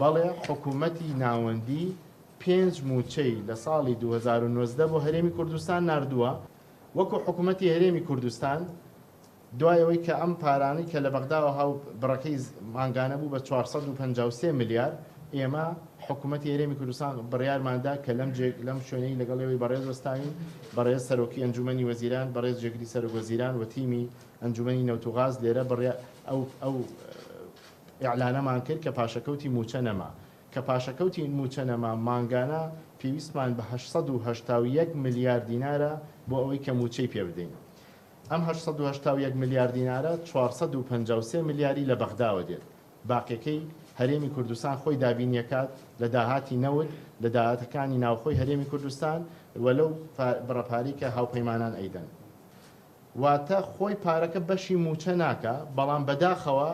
بەڵێ حکوومەتی ناوەندی پێنج مووچەی لە ساڵی 2019 بۆ هەرێمی کوردستان ناردووە. وەکو حکوومەتی هەرێمی کوردستان دوای ئەوەی کە ئەم پارانەی کە لە بەغداوە هاو بڕەکەی مانگانە بوو بە 453 ملیار، ئێمە حکوومەتی هەرێمی کوردستان بڕیارمان دا کە لەم جێ لەم شوێنەی لەگەڵ ئێوەی بەڕێز وەستاوین، بەڕێز سەرۆکی ئەنجوومەنی وەزیران، بەڕێز جێگری سەرۆک وەزیران و تیمی ئەنجوومەنی نەوت و غاز لێرە بڕیا ئەو ئەو ئیعلانەمان کرد کە پاشەکەوتی مووچە نەما. کە پاشەکەوتی مووچە نەما، مانگانە پێویستمان بە 881 ملیار دینارە بۆ ئەوەی کە مووچەی پێ بدەین. ئەم 881 ملیار دینارە 453 ملیاری لە بەغداوە دێت، باقیەکەی هەرێمی کوردستان خۆی دابینیەکات لە داهاتی نەوت، لە داهاتەکانی ناوخۆی هەرێمی کوردستان و لەو بڕە پارەی کە هاوپەیمانان ئەیدەن. واتە خۆی پارەکە بەشی مووچە ناکا، بەڵام بەداخەوە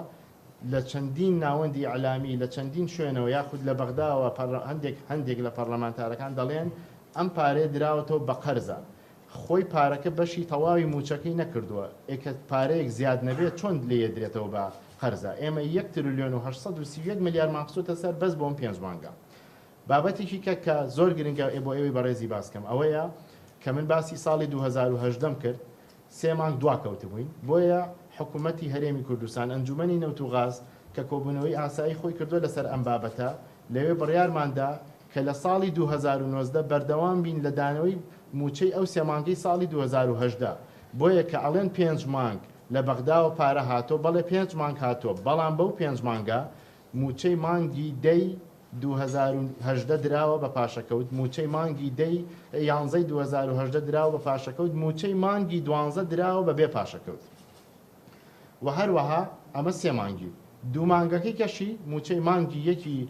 لە چەندین ناوەندی ئیعلامی لە چەندین شوێنەوە یاخود لە بەغداوە هەندێک هەندێک لە پەرلەمانتارەکان دەڵێن ئەم پارەیە دراوەتەوە بە قەرزە. خۆی پارەکە بەشی تەواوی مووچەکەی نەکردووە، ئێ کە پارەیەک زیاد نەبێت چۆن لێی ئەدرێتەوە بە قەرزە؟ ئێمە یەک ترلیۆن و 831 ملیارمان خستۆتە سەر بەس بۆ ئەم پێنج مانگە. بابەتێکی کە کە زۆر گرنگە بۆ ئێوەی بەڕێزی باس کەم ئەوەیە کە من باسی ساڵی 2018 م کرد سێ مانگ دواکەوتبووین بۆیە حکوومەتی هەرێمی کوردستان ئەنجوومەنی نەوت و غاز کە کۆبوونەوەی ئاسایی خۆی کردووە لەسەر ئەم بابەتە لەوێ بڕیارمان دا کە لە ساڵی 2019 بەردەوام بین لە دانەوەی مووچەی ئەو سێ مانگەی ساڵی 2018 بۆیە کە ئەڵێن پێنج مانگ لە بەغداوە پارە هاتۆ بەڵێ پێنج مانگ هاتووە بەڵام بەو پێنج مانگە مووچەی مانگی دەی 2018 دراوە بە پاشەکەوت، مووچەی مانگی دەی یانزەی 2018 دراوە بە پاشەکەوت، مووچەی مانگی دوانزە دراوە بە بێ پاشەکەوت و هەروەها ئەمە سێ مانگی دوو مانگەکەی کەشی مووچەی مانگی یەکی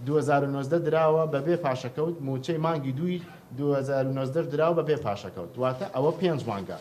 2019 دراوە بە بێ پاشەکەوت، مووچەی مانگی دووی 2019 دراوە بە بێ پاشەکەوت، واتە ئەوە پێنج مانگە.